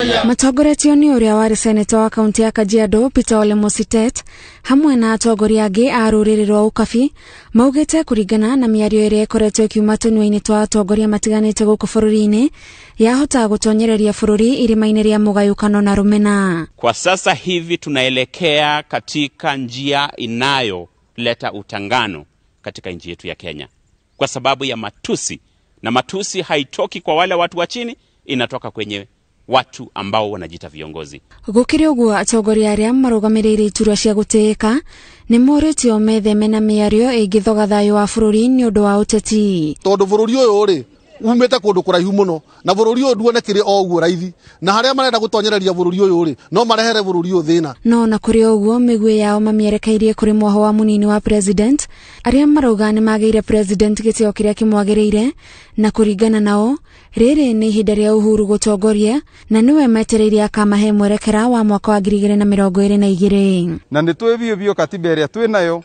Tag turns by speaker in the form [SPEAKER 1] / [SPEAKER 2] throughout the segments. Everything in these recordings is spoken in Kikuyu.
[SPEAKER 1] Matongoretio nĩ ũrĩa warĩ seneta wa kaunti ya Kajiado Peter Ole Mositet hamwe na atongoria angĩ a rũrĩrĩ rwa Ukabi maugĩte kũringana na mĩario ĩrĩa ĩkoretwo ĩkiuma tũnua-inĩ twa atongoria matiganĩte gũkũ bũrũri-inĩ yahota gũtonyereria bũrũri irima-inĩ rĩa mũgayũkano na rũmena.
[SPEAKER 2] Kwa sasa hivi tunaelekea katika njia inayoleta utangano katika nchi yetu ya Kenya kwa sababu ya matusi, na matusi haitoki kwa wale watu wa chini, inatoka kwenye watu ambao wanajiita viongozi.
[SPEAKER 1] Gũkĩrĩ ũguo atongoria arĩa marũgamĩrĩire iturwa cia gũtĩĩka nĩ morĩtio metheme na mĩario ĩngĩthoga thayũ wa bũrũri nĩ ũndũ wa ũteti.
[SPEAKER 3] Tondũ bũrũri ũyũ rĩ umĩte kũndũ kũraihu mũno na bũrũri ũyũ nduonekire o ũguo raithi, na harĩa marenda gũtonyereria bũrũri ũyũ rĩ no marehere bũrũri ũyũ thĩna.
[SPEAKER 1] No na kũrĩ ũguo mĩguĩ yao mamĩerekeirie kũrĩ mwoho wa mũnini wa president arĩa marauga nĩ magĩire president gĩtĩo kĩrĩa kĩmwagĩrĩire, na kũringana nao rĩrĩ nĩ ihinda rĩa Uhuru gũtongoria na nĩwe metereire akamahe mwerekera wa mwaka wa 2022.
[SPEAKER 4] Na nĩ tũĩ biũ biũ katiba ĩrĩa twĩ nayo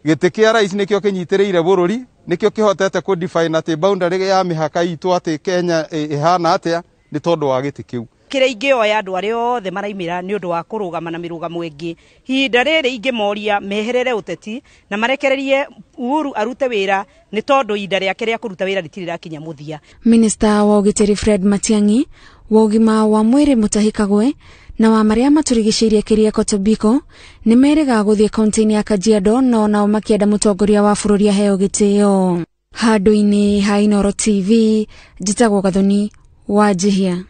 [SPEAKER 4] gĩtĩ kĩa rais nĩkĩo kĩnyitĩrĩire bũrũri, nĩkĩo kĩhotete kũ define atĩ boundary ya mĩhaka itũ atĩ Kenya ĩhana atĩa nĩ tondũ wa gĩtĩ kĩu.
[SPEAKER 5] Kĩrĩa ingĩoya andũ arĩa othe maraimĩra nĩ ũndũ wa kũrũgama na mĩrũgamo ĩngĩ ihinda rĩrĩ ingĩmoria meherere ũteti na marekererie Uhuru arute wĩra nĩ tondũ ihinda rĩake rĩa kũruta wĩra rĩtirĩ rĩrakinya mũthia.
[SPEAKER 1] Minista wa ũgitĩri Fred Matiang'i, wa ũgima wa mwĩrĩ Mutahi Kagwe na wa marĩa matũrigicĩirie Keriako Tobiko nĩ merĩga gũthiĩ kaunti-inĩ ya Kajiado, no nao makĩenda mũtongoria wa bũrũri aheo gĩtĩo. Handũ-inĩ ha Inooro TV, njĩtagwo Gathoni Wanjihia.